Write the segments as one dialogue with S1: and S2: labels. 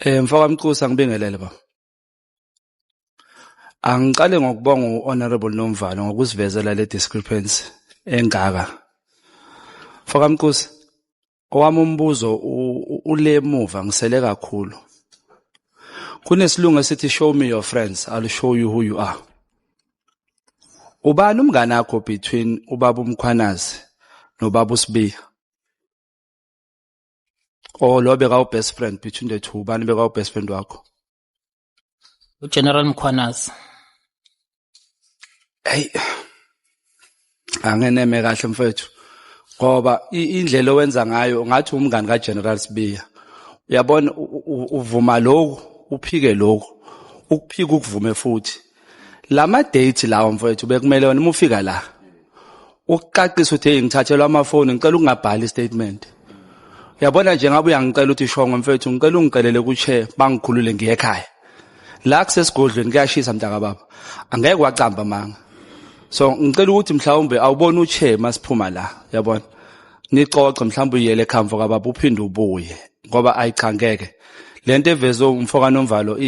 S1: Mfoka Mcusa, ngibingelele baba. Angiqale ngokubonga u-Honorable Nomvalo ngokusivezela le discrepancy engaka. Mfoka Mcusa, owami umbuzo ule emuva, ngisele kakhulu. Kunesilungu esithi, "Show me your friends, I'll show you who you are." Ubani umngane wakho between ubaba uMkhwanazi nobaba uSibiya? Or lo beka best friend between the two, ubani beka best friend wakho?
S2: UGeneral Mkhwanazi.
S1: Hey, angeneme kahle mfethu, ngoba indlela owenza ngayo ngathi umngani kaGeneral Sibiya. Uyabona, uvuma lokhu, uphike lokhu, ukuphika ukuvume futhi. Lama date lawo mfethu, bekumele wena uma ufika la ukucacisa ukuthi, "Hey, ngithathelwa amafoni, ngicela ukungabhali statement." Uyabona nje, ngabe uyangicela ukuthi, "Shongo mfethu, ngicela ungicelele ku-chair bangikhulule ngiye ekhaya la kusesigodlweni, kuyashisa mntaka baba." Angeke wacamba amanga. So ngicela ukuthi mhlawumbe awubone uchair masiphuma la, yabona, nixoxe, mhlawumbe uyele ekhaya mfoka baba, uphinde ubuye, ngoba ayicha, ngeke lento evezwe umfoka Nomvalo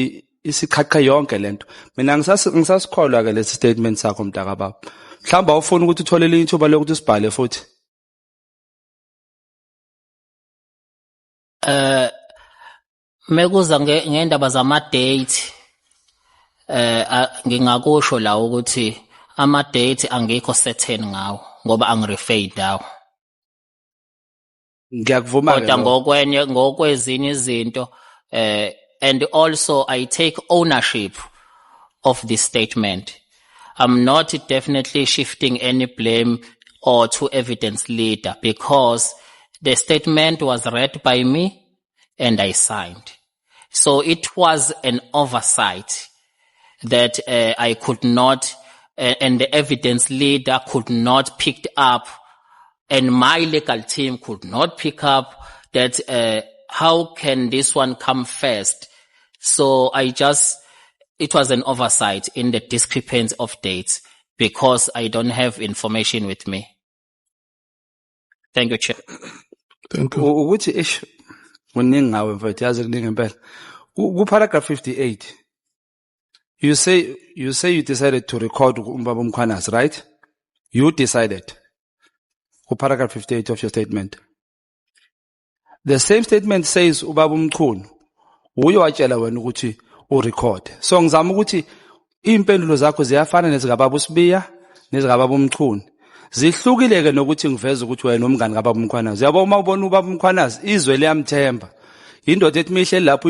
S1: isiqhaqhe yonke lento. Mina ngisasikholwa ke lesi statement sakho mntaka baba. Mhlawumbe awufuni ukuthi uthole elinye ithuba lokuthi usibhale futhi.
S2: Mekuza ngendaba zama date, ngingakusho la ukuthi ama date angikho certain ngawo ngoba angirefer indawo.
S1: Ngiyakuvuma ke
S2: Kodwa
S1: lokho.
S2: ngokwenye, ngokwezinye izinto, and also I take ownership of this statement. I'm not definitely shifting any blame or to evidence leader because the statement was read by me and I signed. So it was an oversight that I could not, and the evidence leader could not pick up, and my legal team could not pick up that how can this one come first? So it was an oversight in the discrepancy of dates because I don't have information with me. Thank you, Chair.
S3: Thank you.
S1: Ukuthi ish, kuningi ngawe mfethu, yazi, kuningi impela. Ku paragraph 58, you say you decided to record ubaba uMkhwanazi, right? You decided. Ku paragraph 58 of your statement, the same statement says ubaba uMchunu uye watshela wena ukuthi urecord. So ngizama ukuthi impendulo zakho ziyafana nezikababa uSibiya nezikababa uMchunu, zihlukile ke nokuthi ngiveze ukuthi wena umngani kababa uMkhwanazi. Yabo, uma ubona ubaba uMkhwanazi, izwe liyamthemba, indoda ethi mihle lapho.